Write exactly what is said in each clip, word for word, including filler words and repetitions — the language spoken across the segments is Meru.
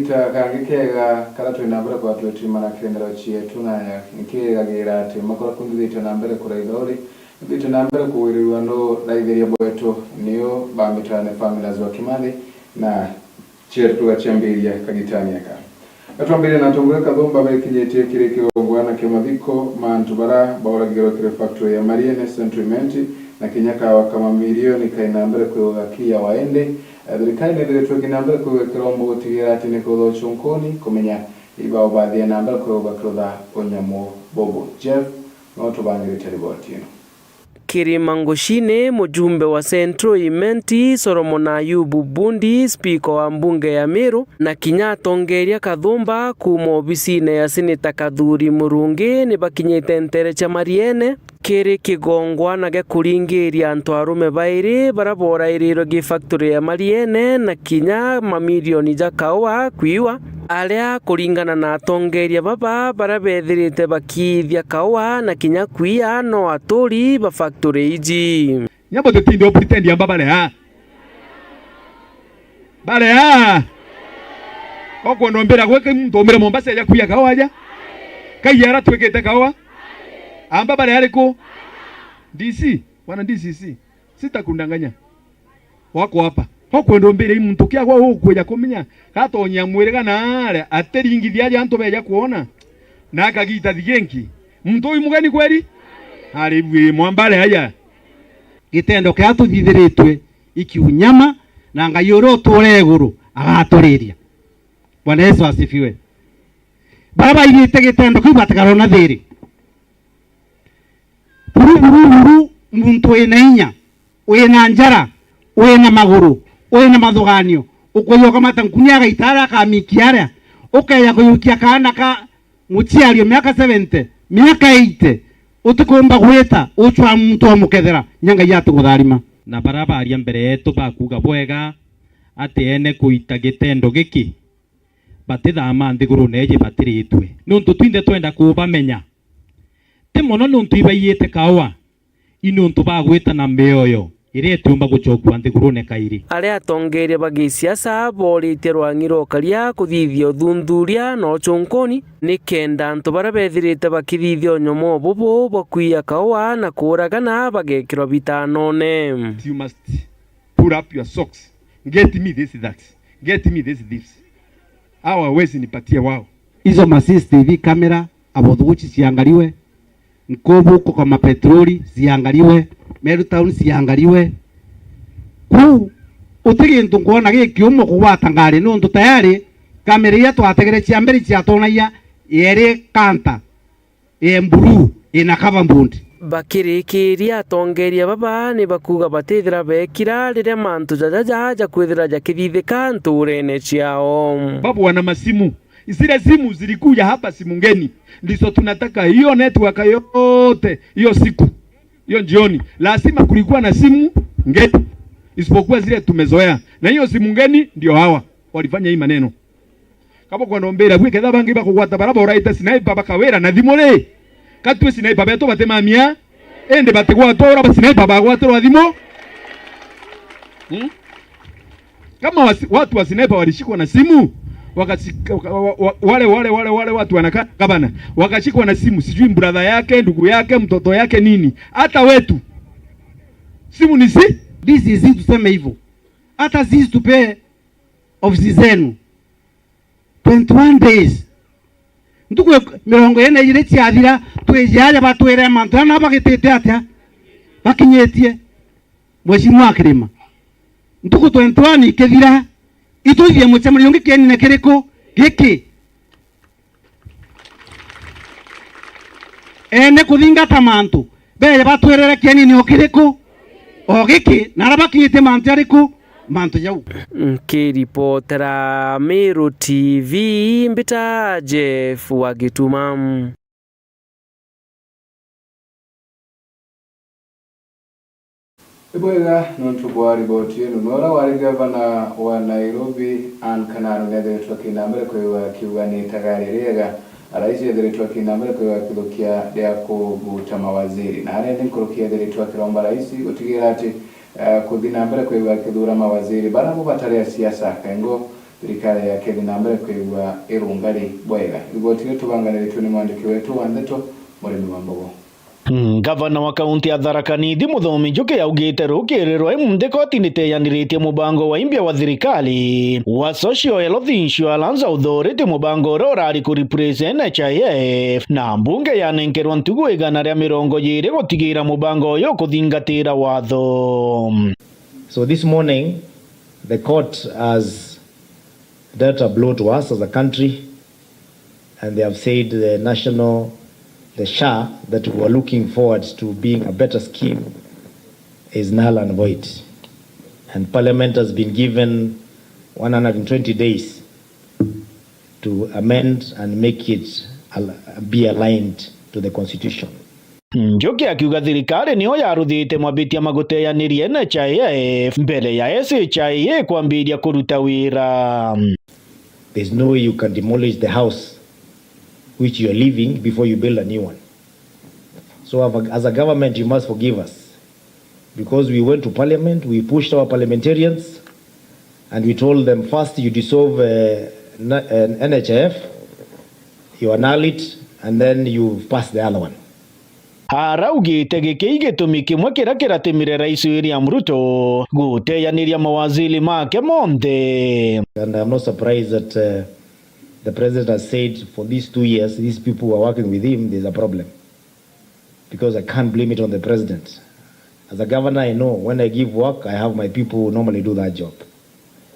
Kangi kega karia turi na mbere kwa twitirimana kirindiro cietu na nkigagira ati makura kunthithitwe na mbere kuraitha uri, nthithitwe na mbere kuwirirua no raithiria bwetu niu bambitwa ni Pamela Zwa Kimathi na cietu tugaciambiria kagitani aka. Atwambiria na atongoria kathumba bekinyitie kiri kigongwana kia mathiko ma antu bara bauragirwe kiri factory ya Mariene Central Imenti na kinya kawa ka mamirioni kai na mbere kwiuga kia waindi. Thirikari ni ithiritwe ki na mbere kwiuga kirombo gutigira ati ni kurutha ucunkuni kumenya ibao bathie na mbere kwiuga kirutha unyamu bubu. Jeff no tubangirite riboti ino. Kiri mangucini, mujumbe wa Central Imenti, Solomon Ayubu Bundi, spika wa mbunge ya Meru, na kinya atongeria kathumba kuuma obisine ya seneta Kathuri Murungi ni bakinyite ntere cia Mariene kiri kigongwana gia kuringiria antu arume bairi bara boorairirwe gi factory ya Mariene na kinya mamirioni ja kaua kwiwa. Aria kuringana na atongeria baba bara bethirite bakiithia kaua na kinya kwia no aturi ba factory iji. Nyabo tutinde o pretend amba bare aa. Bare aa. Okwenda umbira gwika muntu umire Mombasa ya kwia kaua aja. Kai ara twikite kaua. Amba bare ariku? D C, bwana D C C. Sitakundanganya. Wako hapa. Okwenda umbire muntu kiagwa ukuja kumenya gatonyia mwiri gana aria atiringithia aja antu beja kwona. Na akagita thigenki. Muntu uyu mugeni kweri? Ari bwi mwambare aja. Gitendo kia tuthithiritwe ikiunyama, na Ngai uria utuure iguru agaturiria. Bwana Yesu asifiwe. Bara baigite gitendo kiu batikarona thiri. Buru, buru, buru, muntu wina inya, wina njara, wina maguru, wina mathuganio, ukwija ukamata nkunia agaita aria akamikia aria, ukeja kuyukia kaana ka muciari o miaka seventy, miaka eighty, utikumba gwita ucwa muntu omukethera, nya Ngai atigutharima. Na bara baria mbere yetu bakuuga bwega ati ene kuita gitendo giki batithama nthigurune iji batiritwe, niuntu twinthe twenda kubamenya. Ti mono niuntu ibaiyite kaua, i niuntu bagwita na mioyo iria itiumba gucokua nthigurune kairi. Aria atongeria ba gisiasa booritie rwang'i rwa ukaria kuthithia uthuthuria na ucunkuni, ni kenda antu baria bethirite bakithithia unyomo bubu bwa kwia kaua na kuuragana bagekirwa bitanone. You must pull up your socks. Get me this, that. Get me this, this. Hawa hawezi nipatia wao. Hizo ma C C T V camera, Abothuguchi ciangaliwe, Nkubu kwa mapetroli ciangaliwe, Meru Town ciangaliwe. Kuu uti gintu nkwona gikiumwe kugwata ngari, nontu tayari kamera iria twategere cia mbere ciatonagia yeri kanta ya mburu ina cover mbundi. Bakirikiria, atongeria baba ni bakuuga batithira bekira riria mantu jajaja jakwithira jakithithika ntuurene ciao. Babu wana masimu, zile simu zilikuja hapa, simu ngeni, ndizo tunataka. Hiyo network yote hiyo siku, hiyo jioni, lazima kulikuwa na simu ngeni, isipokuwa zile tumezoea. Na hiyo simu ngeni ndio hawa walifanya hii maneno. Kaba kwenda umbira bwi ketha bangi bakugwata bara boraite sniper bakawira na thimu ri? Katwi sniper betu batimamia, indi batigwatwa ura ba sniper bagwatirwa thimu. Hmm? Kama wasi, watu wa sniper walishikwa na simu, wakashika, waka, wa, wa, wale, wale, wale, wale watu wanakaa gavana, wakashikwa na simu, sijui brother yake, ndugu yake, mtoto yake, nini, hata wetu simu ni si D C C, tuseme hivyo, hata sisi tupe ofisi zenu twenty-one days. Ntuku mirongo ina iri ciathira, twije aja batwire mantu aria nao bagitite atia bakinyitie. Mheshimiwa Kirima, ntuku twenty-one ikithira, itwithie mucemanio ungi kienine kiriku giki? Ene kuthingata mantu beja batwirire kienini o kiriku o giki, na aria bakinyitie mantu jariku mantu jau. Nkiripotera Meru T V, mbita Jeff wa Gituma. Ibwega nontu bwa riboti ino. Nora wari gavana wa Nairobi, Anne Kanaru, nethiritwe akina mbere kwiwa akiuga ni itagaria riega. Rais ethiritwe akina mbere kwiwa akithukia ria kubuta mawaziri. Na aria ni nkuruki ethiritwe akiromba rais gutigira ati, eh, kuthi na mbere kwiwa akithura mawaziri bara bo batari a siasa. Kaingo thirikari yake ithi na mbere kwigua irungari bwega. Riboti iu tubanganiritue ni mwandiki wetu wa ndeto, Murimi wa Mbogo. Ngavana wa kaunti ya Tharaka Nithi, Muthomi Njuki, augite rukiri rwa imunthi koti niteyaniritie mubango wa imbia wa thirikari wa Social Health Insurance Authority, mubango uria urari ku replace N H I F, na mbunge yanenkerwa ntugu igana ria mirongo iiri gutigira mubango uyu ukuthingatira watho. So this morning, the court has dealt a blow to us as a country, and they have said the national, the SHA that we were looking forward to being a better scheme is null and void. And Parliament has been given one hundred and twenty days to amend and make it al-, be aligned to the constitution. Njuki akiuga thirikari niyo yaruthite mabitia ma guteyaniria N H I F mbere ya S H I A kwambiria kuruta wira. There's no way you can demolish the house which you are living before you build a new one. So as a, as a government, you must forgive us, because we went to parliament, we pushed our parliamentarians, and we told them, first you dissolve, uh, na-, uh, N H I F, you annul it, and then you pass the other one. Araugite giki gitumi kimwe kiria kiratimire Rais William Ruto guteyaniria mawaziri make monthe. And I'm not surprised that, uh, the president has said for these two years, these people who are working with him, there's a problem. Because I can't blame it on the president. As a governor, I know when I give work, I have my people who normally do that job.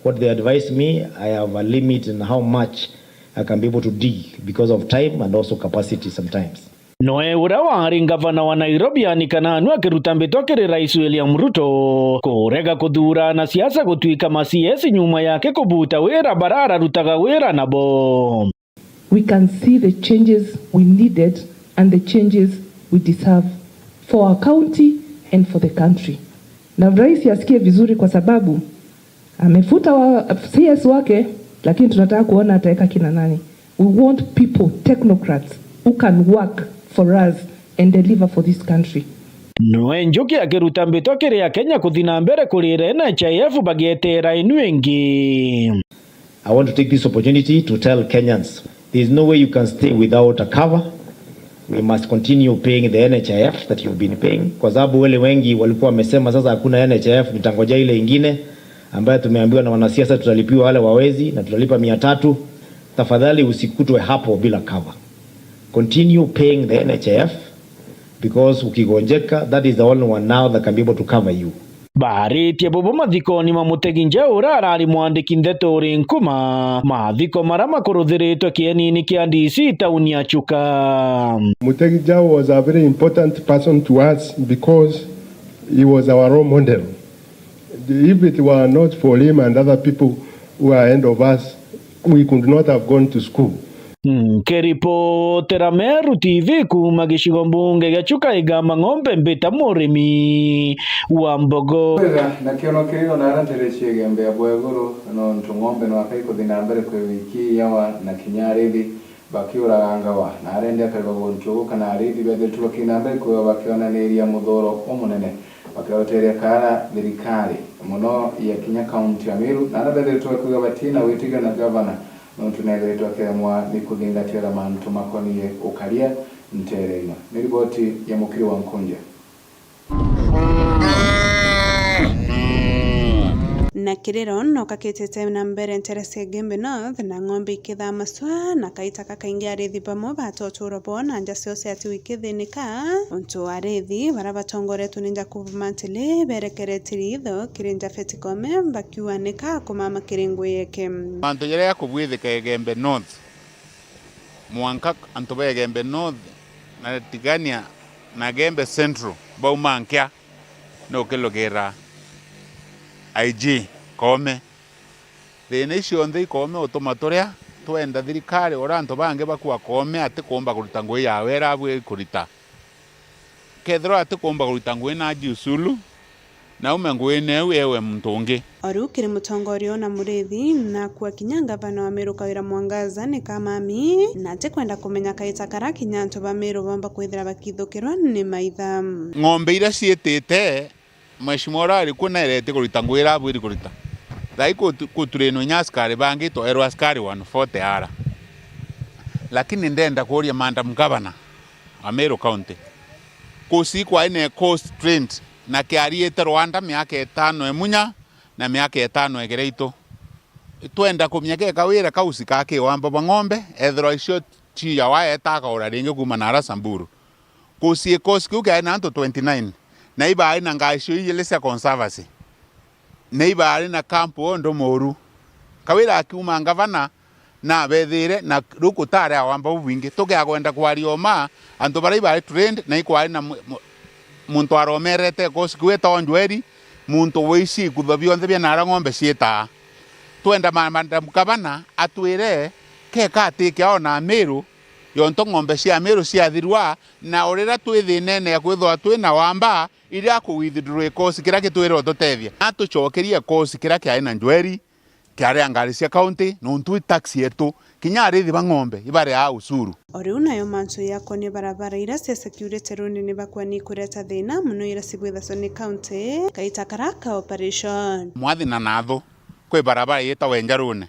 What they advise me, I have a limit in how much I can be able to dig because of time and also capacity sometimes. Noe uria wari ngavana wa Nairobi, Anne Kananu, akiruta mbitwa kiri Rais William Ruto kurega kuthuura anasiasa gutuika ma C S nyuma yake kubuta wira baria ararutaga wira nabo. We can see the changes we needed and the changes we deserve for our county and for the country. Na rais asikie vizuri kwa sababu amefuta wa C S wake, lakini tunataka kuona ataweka kina nani. We want people, technocrats, who can work for us and deliver for this country. Noe Njuki akiruta mbitwa kiri Akenya kuthi na mbere kurira N H I F bagieteera inu ingi. I want to take this opportunity to tell Kenyans, there is no way you can stay without a cover. We must continue paying the N H I F that you've been paying, kwa sababu wale wengi walikuwa wamesema, "Sasa hakuna N H I F, nitangojea ile ingine ambayo tumeambiwa na wanasiasa, tutalipiwa wale wawezi na tutalipa mia tatu." Tafadhali usikutwe hapo bila cover. Continue paying the N H I F, because ukigonjeka, that is the only one now that can be able to cover you. Baaritie bubu mathikoni ma Mutegi Njau uria arari mwandiki ndeto uri Nkuma, mathiko maria makuruthiritwe kienini kia D C tauni ya Chuka. Mutegi Njau was a very important person to us because he was our role model. If it were not for him and other people who are ahead of us, we could not have gone to school. Nkiripotera Meru T V kuuma gicigo mbunge gia Chuka Igamba Ng'ombe, mbita Murimi wa Mbogo. Wega, na kiono kiriro na arantere ciege mbea bwa iguru, nontu ng'ombe no akai kuthi na mbere kwi wiki yawa na kinya arithi bakiuraga ngawa, na arende akari ba guntu ugu kana arithi bethiritwe bakithi na mbere kwithirwa bakionaniria muthuro umunene, bakioteria kaara thirikari mono ya kinya kaunti ya Meru, na aria bethiritwe bakiuga batina witikio na gavana, nontu neethiritwe akiremwa ni kuthingatira mantu makonie ukaria nteere ino. Ni riboti ya Mukiri wa Nkunja. Na kiriro no kakitite na mbere nteere cia Igembe North, na ng'ombe ikithaa macua, na kaita kakaingi arithi bamwe bata uturo bwao na nja ciao ciatigwa ikithinika, untu arithi baria batongoretwe ni Jacob Mantili berekeretie ritho kiri Japhet Koome bakiuga ni ka kumama kiri ngui yake. Mantu jaria jakubwithika Igembe North, mwanka antu ba Igembe North na Tigania na Igembe Central bauma nkia ni ukilugirira I G Koome. Thina ici cionthe i Koome utuma turia twenda thirikari, uria antu bangi bakua Koome atikumba kurita ngui yawe iria abwiri kurita. Kethirwa atikumba kurita ngui na ajiusulu, na aume nguine iu ewe muntu ungi. O riu kiri mutongoria una murithi, na akua kinya ngavana wa Meru Kawira Mwangaza ni kamami, na atikwenda kumenya kaita karia kinya antu ba Meru bomba kwithira bakithukirwa ni maitha. Ng'ombe iria ciitite, mheshimiwa uria ari kuo naireti kurita ngui iria abwiri kurita. Thaai kutu-, kutrainwa inya askari bangi, twaerwa askari one forty ara. Lakini ndenda kuuria Madam Governor wa Meru County, kusi kwai na course trained na kiariite Rwanda miaka itano imunya na miaka itano igere itu. Twenda kumenya ke kawira kausi ka kiwamba bwa ng'ombe, ethirwa icio chia waeta akaura ringi kuuma nara Samburu. Kusi course kiu kiari na antu twenty-nine, na ibaari na ngai cio ijiri cia conservancy, na ibaari na camp o ndu muru. Kawira akiuma ngavana na abethire, na riu kutari awamba bubwingi. Tukiakwenda kwaria uma, antu baria ibaari trained, na ikwari na mu-, mu-, muntu aromerete course kiu etagwa Njweri, muntu wici ikutho bionthe bia nara ng'ombe ciitaa. Twenda ma-, Madam Gavana atwire keka atikia ona Meru, yonto ng'ombe cia Meru ciathirwa, na urira twi thinene ya kwithirwa twi na wamba, iria ku withdraw course kiria kitwire ututethia. Na tucokerie course kiria kiari na Njweri, kiaria ngari cia county, nontu i tax yetu, kinya arithi ba ng'ombe ibariaa ushuru. O riu nayo mantu yakonie barabara iria cia security road ni bakwani kureta thina mono iria cibwithaswa ni county kaita kara ka operation. Mwathi na nathu, kwi barabara yitagwa Njarune.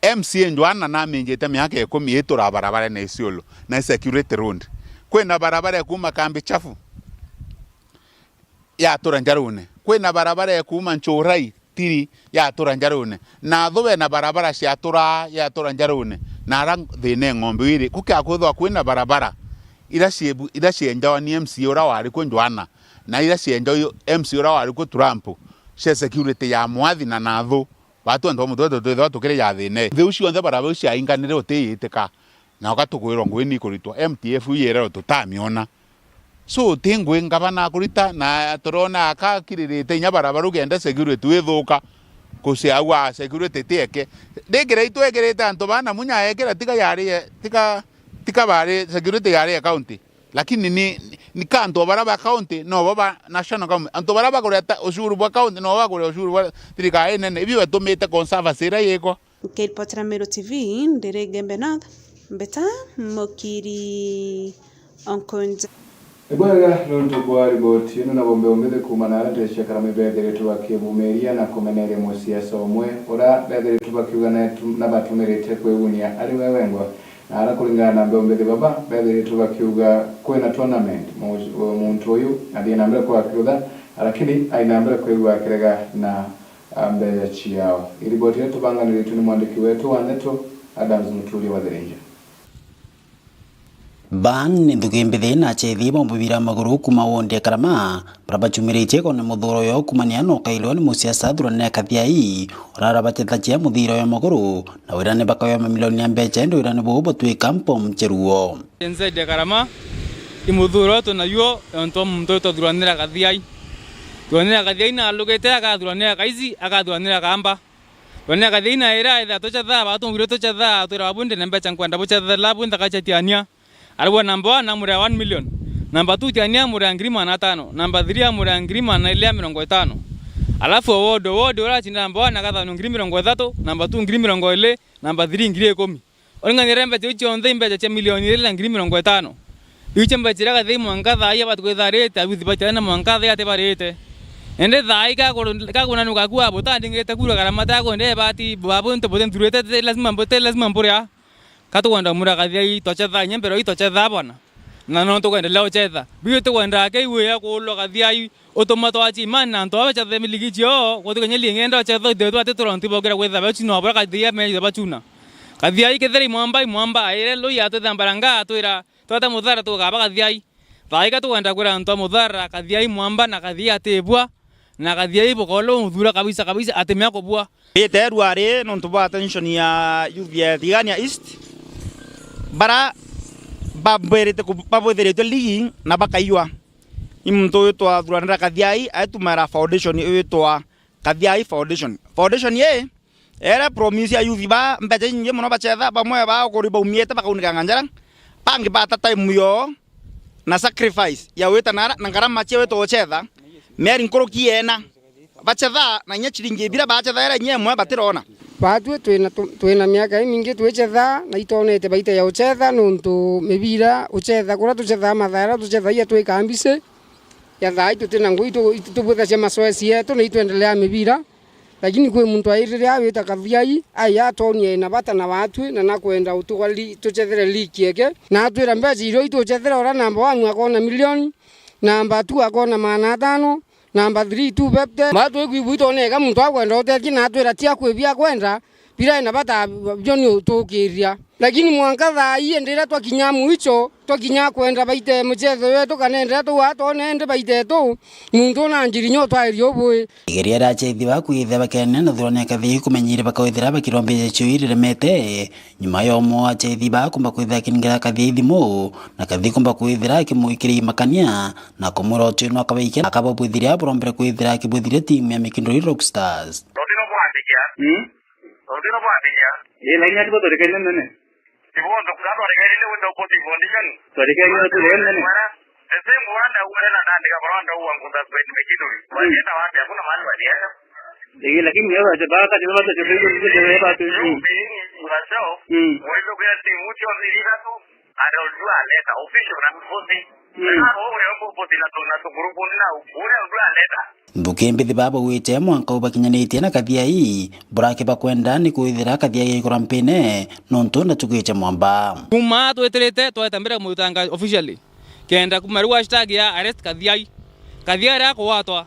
M C A Njwana naminjite miaka ikumi itura barabarene Isiolo na security road. Kwina barabara ya kuuma Kambi Chafu yatura Njarune. Kwina barabara ya kuuma Nchurai Tiri yatura Njarune. Nathu bena barabara ciatura yatura Njarune. Na ara thina e ng'ombe iri. Kukia kwithwa kwina barabara ira ciebu-, ira cienjawa ni M C A ura wari ku Njwana, na ira cienjawa M C A ura wari ku Trump, cia security ya Mwathi na Nathu. Batu antu ba mutwe twithwa tukiri ja thina. Nthi iu cionthe barabara iu ciainganire utiyitika. Na uga tukwirwa ngugi ni ikuritwa, M T F iyererwa tutamiona. So, ti ngugi ngavana akurita, na turona aka akiririte inya barabara ugenda security withuka, kucia au a security ti eke. Ringi rai twekirite antu bana munya ekira, tiga yari, tiga, tiga bari security yari ya county. Lakini ni, ni ka antu bara ba county, no bo ba national government. Antu bara bagureta ushuru bwa county, no bo bagure ushuru bwa thirikari nene. Ibio bitumite conservancy iria yikwa. Nkiripotera Meru T V, ndiri Igembe North, Mbeta Mukiri Onkonja. Ni bwega nontu bwa riboti ino, na bombe umbithi kuuma na ntecia Karama bethiritwe bakimumiria na kumeneria musiasa umwe ura bethiritwe bakiuga na etu-, na batumirite kwigunia ari we wengwa. Na ara kuringana na mbeumbithi baba, bethiritwe bakiuga kwina tournament, mu-, muntu uyu athii na mbere kwa kiutha, lakini ai na mbere kwigua akirega na a, mbeca ciao. Iriboti iria tubanganiritwe ni mwandiki wetu wa ndeto, Adams Muturia wa Thirinja. Baa ni nthuki mbithi na achethi ba mubira wa maguru kuuma wondi ya Karama, baria bachumiritie kwona muthuuro uyo kuumania na ukairwa ni musiasa athuranire Kathiai, urara bachetha chia muthira uyo maguru, na wira ni bakayoa mamilioni ya mbeca, indi wira ni buu butwika mpom cheruo. Gen Z ya Karama, i muthuuro twinaguo, ontu wa muntu uyu twathuranira Kathiai. Thuranira Kathiai na alugite, akathuranira Kaici, akathuranira Kamba. Thuranira Kathiai na ira, ethira tuchetha, batungwire tuchetha, atwira, "Babu, ndi na mbeca nkwenda buchethela, bu nthaka cia Tiania." Arauga, "Number one, amure one million. Number two, Tiania, amure ngiri magana atano. Number three, amure ngiri magana ili ya mirongo itano." Alafu o ward, o ward, ura achinda number one, akathanwa ngiri mirongo ithatu, number two, ngiri mirongo ili, number three, ngiri ikumi. Uringanire mbeca iu cionthe, i mbeca cia milioni iri na ngiri mirongo itano. Iu cia mbeca iria Kathiai mwanka thaa ii batwitharite, abuthi batia na mwanka thaa ii atibarite. Indi thaa ii kakuru-, kakunanuka ku abutandingirite kura Karama takwende bati, babu ntu buti nthurite, ti lazima mbu-, ti lazima mburia. Katukwenda mura Kathiai, twachetha inya mbere ii twachetha bwana. Na no tukwendelea uchetha. Biu tukwenda akeiwe ya kuulwa Kathiai. Utuma twachi imani na antu aba chathe miliki cio, gutikenya lingenda chetho ithe twate turonti bokira kwitha bachu no bora Kathiai amenye bachuna. Kathiai kethira imwamba, imwamba, ire lui atwitha mbaranga, atwira, "Twate muthara tukaba Kathiai." Thaika tukwenda kwira antu a muthara, Kathiai mwamba na Kathiai atibua, na Kathiai bukolo muthura kabisa kabisa atimea kubua. Iteru ari nontu bwa attention ya youth ya Tigania East, bara babwirite ku-, babwithiritwe ligi na bakaiywa. Ni muntu uyu twathuranira Kathiai, aitumaira foundation uyu twa Kathiai Foundation. Foundation ii, ere promise ya youth ba mbeca inyingi mono bachetha, bamwe bao kuri baumiite bakaunikanga njara, bangi bata time yo na sacrifice ya wita na, na ngarama cia wita uchetha, mieri nkuruki ena. Bachetha na inya chiringi ibira bachethaira inya imwe batirona. Batwi twina tu-, twina miaka imingi twichetha na itonete baita ya uchetha nontu mibira uchetha kuria tuchethaa mathaa jaria tucethagia twi kambisi ya thaa ii tutina ngugi itu-, itu-, tubwithagia masoesi yetu na itwendelea mibira. Lakini kwi muntu airire awita Kathiai, ai atonie ena bata na batwi, na nakwenda utugali-, tucethere liki eke, na atwira mbeca irio itucethere ora namba one akona milioni, namba two akona maana atano, namba three two fifty. Batwi kwi bwito neka muntu akwenda utethia na atwira tia kwi bia kwenda, bira ena bata bio ni utukiria. Lakini mwanka thaa ii, indi riria twakinya mwicho, twakinya kwenda baite mucetho wetu, kana indi riria tugwatwa nende baite tu, muntu una njiri nyo twairie ubui. Igeria ria achethi ba kwithira bakenania na thurania Kathiai kumenyire bakawithira bakirombeja cio iriremete, nyuma ya umwe wa achethi ba kumba kwithira akiringera Kathiai thimu, na Kathiai kumba kwithira akimwikiria imakania, na kumwira ucio no akabaikia, akababwithiria burombere kwithira akibwithiria timu ya Mikinduri Rock Stars. Rotino bwambija. Mm. Rotino bwambija. Ii, lakini ati bothorekene nene. Ibondo kura twarekereire gwita Opposite Foundation. Twarekereire gwita Opposite Foundation. The same one that were na ndandika barua ndauga nkuta spend Mikinduri. Mm. Walienda wapi? Hakuna mahali walienda. Ii, lakini yeye aje baka ni watu je bado ni je bado. You being yourself. Mm. Wewe ndio kwa timu sio ndio tu. Areurua leta official na mbuzi. Mm. Na wewe uko mbuzi na tu-, na tukurubu na ule urua leta. Nthuki mbithi baba wite mwanka ubakinyanitie na Kathiai, buraki bakwenda ni kwithira Kathiai aikura mpine, nontu ndatukiche mwamba. Kuma twitirite, tweta mbere kumutanga officially. Kenda kuma riu hashtag ya arrest Kathiai. Kathiai aria akugwatwa,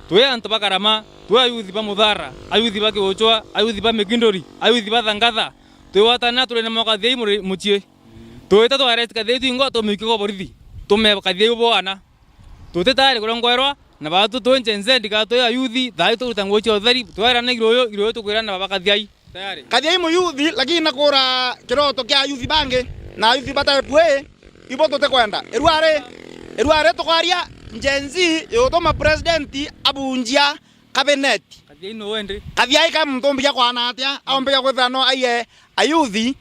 twi antu ba Karama, twi ayuthi ba Muthara, ayuthi ba Kiuchwa, ayuthi ba Mikinduri, ayuthi ba Thangatha, twigwatana turi na mwa Kathiai muri-, mucii. Twita twa arrest Kathiai twingwa tumuikia kwa borithi. Tume Kathiai ubwana. Tuti tayari kurongorwa na batu twi Gen Z ka twi ayuthi, thaa ii turuta nguo cia utheri, twerana iroyo, iroyo tukwirana baba Kathiai. Tayari. Kathiai muyuthi, lakini nakura kiroto kia ayuthi bangi, na ayuthi ba type A, ibo tutikwenda. Irwari, irwari tukwaria Gen Z yutuma president abunjia cabinet. Kathiai no wendi. Kathiai ka muntu umbikia kwana atia, aumbikia kwithira no aiye ayuthi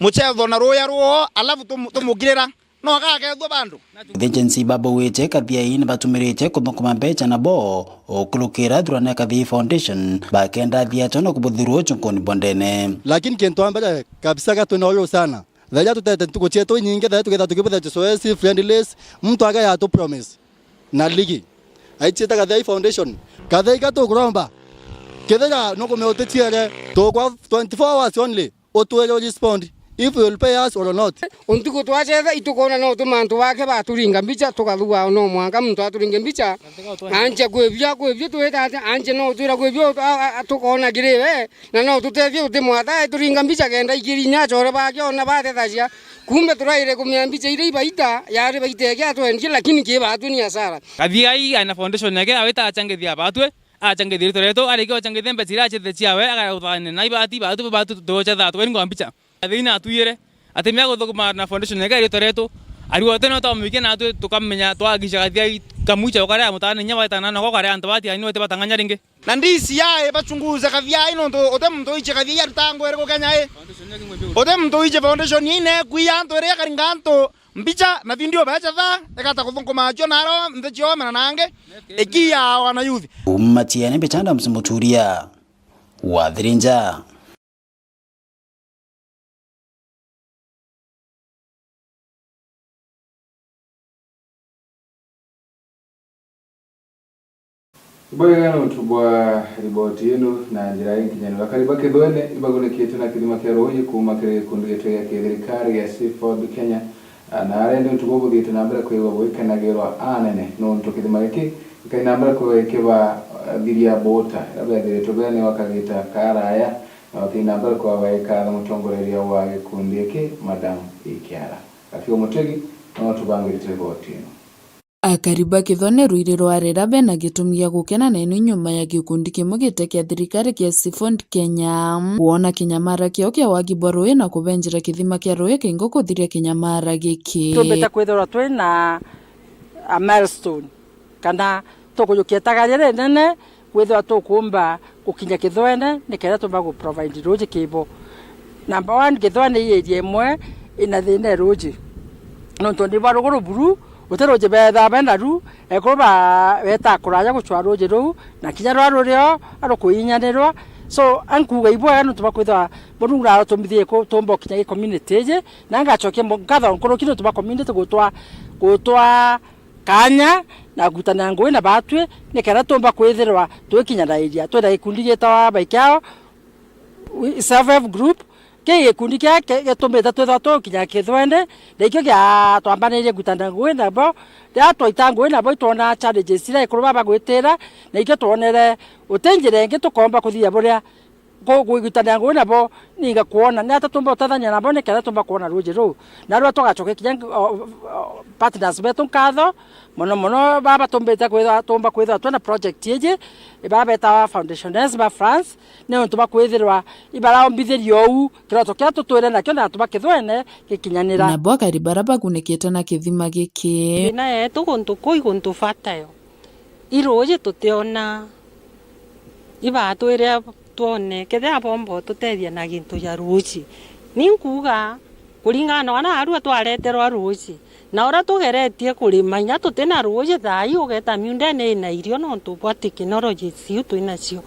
mucetho na ruya ruo, alafu tumu-, tumukirira. No agakethua bandu. Agency baba wite Kathiai ni batumirite kuthukuma mbecha nabo, ukurukira thurana ya Kathiai Foundation, bakenda thiacho na kubuthirwo chunkoni bondene. Lakini kintu ambere kabisa ka twina uyu sana. Tharia tutete ntuku cietu inyingi, tharia tugetha tukibutha G S O S, friendlies, muntu aga yatu promise. Na ligi. Aichite Kathiai Foundation. Kathiai ka tukuromba. Kethira nukumea uticiere, tukwa twenty-four hours only. Utwire u respond if you will pay us or not. Untuku twacetha, itukona no tumantu bake baturinga mbicha, tukathua no mwanka muntu aturinge mbicha. Anche kwibia, kwibia twita atia? Anche no utwira kwibia, a, a, a, tukona kiri we. Na no tutethie uti mwata, turinga mbicha kenda ikiri inya achore bake ona batethagia. Kumbe turaire kumea mbicha iria ibaita, yari baita yake atwendie, lakini ki batwi ni hasara. Kathiai aina foundation yake, awita achangithia batwi, achangithia ritwa rietu, arikia uchangithia mbecha iria achete ciawe, agauthanina na ibati, batwi, batwi tuchetha tweri ngwa mbicha. Kathiai na atwire, ati mea guthukuma na foundation yake ritwa rietu, ariwote no twamwikia natwi tukamenya twagisha Kathiai kamwicha ukaria mutani inya baitana noko karia antu bati aini wete batang'anya ringi. Na D C I bachunguze Kathiai nontu uti muntu uiche Kathiai aruta ngwa iriku Kenya i. Uti muntu uiche foundation ine kwi antu iria ikaringa antu mbicha na video becha tha ikata kuthukuma acio naro nthi cioma na nangi ikia wana youth. Uma ciene mbicha Adams Muturia, Wathirinja. Bwega nontu bwa riboti ino na njira inkinyanu. Akari ba Kithwene ibagunikitwe na kithima kia ruuji kuuma kiri gikundi gitwe gia kithirikari gia Seafood Kenya, na arendi untu buu buthiite na mbere kwigwa bugikenagirwa anene nontu kithima giki gikai na mbere kwigwa gikibathiria buuta iria bethiritwe bene gwa kagita karaya. Na bakiina mbere kwaba ikatho mutongoreria wa gikundi giki, Madam Ikiara. Akiwa Mutegi, no tubangirite riboti ino. Akari ba Kithwene ruiri rwa Rera bena gitumi gia gukena na ino nyuma ya gikundi kimwe gite kia thirikari kia Seafood Kenya kwona kinyamara kiao kia wagi bwa ruuji na kubenjera kithima kia ruuji kingo kuthiria kinyamara giki. Tumbite kwithirwa twi na a milestone. Kana tukujukia itagaria rinene, kwithirwa tukumba gukinya Kithwene, nikenda tumba gu provide ruuji kibo. Number one, Kithwene i area imwe ina thina e ruuji. Nontu ni bwa ruguru buru, uti ruuji bethaa bena ru, ekuru ba-, betaa kuraya gucwa ruuji ruu, na kinya rwa rurio arukuinyanirwa. So, ankuuga ibwega nontu bwa kwithirwa Murungu narutumithie ku-, tumba gukinya gi community iji, na ngacokia mo-, nkatho nkuruki nontu bwa community gutwa, gutwa Kanya na kurutanira ngugi na batwi, nikenda tumba kwithirwa twikinyanairia. Twina gikundi gitawa Baikiao Self Help Group. Kii gikundi kia ki-, gitumite twithirwa tukinya Kithwende, na ikio gia twambanirie kurutanira ngugi nabo. Riria twaita ngugi nabo, itwona challenges iria ekuru baba bagwitira, na ikio twonere uti njira ingi tukomba kuthiria buria ku-, kugitanira ngugi nabo, ninga kwona ni ata tumba gutethania nabo nikenda tumba kwona ruuji ruu. Na rua tugacokia kinya nk-, o, o, partners betu nkatho, mono mono baba tumbite kwithirwa, tumba kwithirwa twina project iji, baba betawa Foundation S ba France, ni untu bwa kwithirwa ibaraombithirie uu kiroto kiria tutwire nakio na antu ba Kithwene gikinyanira. Nabo akari bara bagunikite na kithima giki. Thina yetu guntu kuu i guntu fertile. I ruuji tutiona, ibatwire twone, kethira bomba ututethia na gintu ja ruuji. Ni nkuuga, kuringana na uria naarua twareterwa ruuji, na uria tugeretie kurima, inya tutina ruuji thaai, ugeeta miundene ina irio nontu bwa technologies iu twinacio.